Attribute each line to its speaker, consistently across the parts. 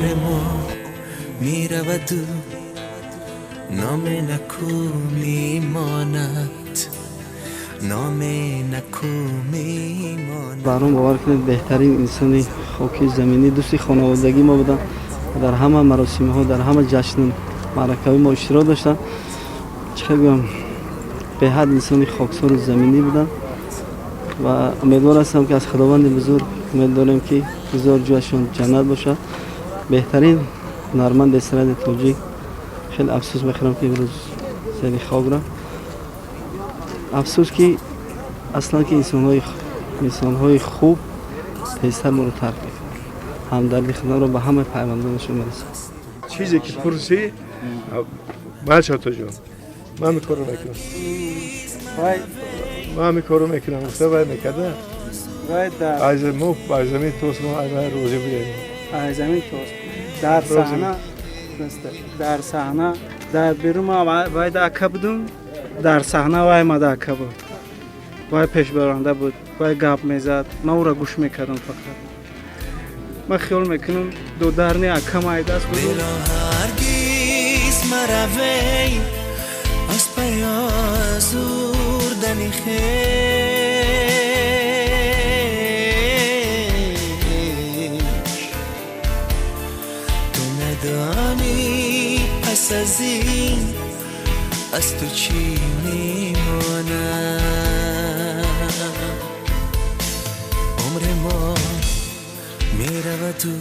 Speaker 1: Умри мо мераваду номи наку мемонад, номи наку мемонад.
Speaker 2: Баҳром, бовар кунед, беҳтарин инсони хоки заминӣ, дӯсти хонаводагӣ мо буданд. Дар ҳама маросимҳо, дар ҳама ҷашну маъракаҳои мо иштирок доштанд. Чӣ хел гӯям, беҳад инсони хоксору заминӣ буданд ва умедвор ҳастам, ки аз Худованди бузург умед дорем, ки бизор ҷояшон ҷаннат бошад. Беҳтарин ҳунарманди эстради тоҷик. Хеле афсӯс мехӯрам, ки имрӯз зери хок рафт. Афсӯс, ки аслан ки инсонҳои хуб тезтар моро тарк мекунанд. Ҳамдарди худамро ба ҳамаи пайвандонашон мерасонам.
Speaker 3: Чизе ки пурсӣ, бачатоҷон, ман корро мекунам, ман ҳамин корро мекунам, гуфта вай мекарда. Аз мо аз замин тост, мо аз вай розӣ будем.
Speaker 4: Аз замин тост, дар саҳна, дар саҳна, дар берун ма вай да ака будум, дар саҳна вай ма да ака буд. Вай пешбаранда буд, вай гап мезад, ман ӯро гӯш мекардам фақат. Ман хиёл мекунам, додарни ака майдаст буд.
Speaker 1: Дило, ҳаргиз маравей аз пай озурдани хеш. Ту надонӣ, пас аз ин аз ту чӣ мемонад. Умри мо мераваду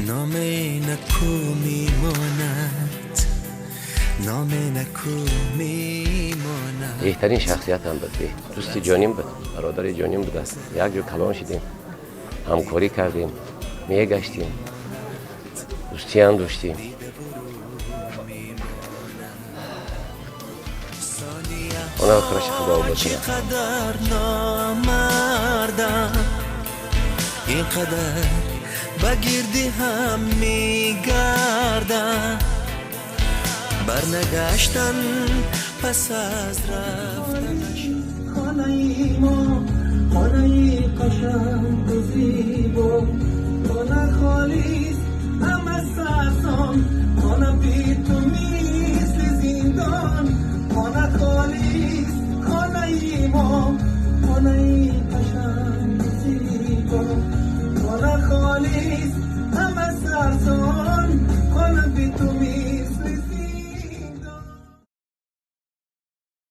Speaker 1: номи наку мемонад, номи наку мемонад.
Speaker 5: Беҳтарин шахсиятам буд, дӯсти ҷоним буд, бародари ҷоним будааст. Як ҷо калон шидем, ҳамкорӣ кардем, мегаштем, дӯстиам доштем. Она охираши Худо обод
Speaker 1: Чӣ
Speaker 5: кунад.
Speaker 1: Қадар номардам, ин қадар ба гирди ҳам мегардам, барнагаштан пас аз рафтанаш.
Speaker 6: Хонаи мо, хонаи қашангу зебо, хона холист, ҳама сарсон.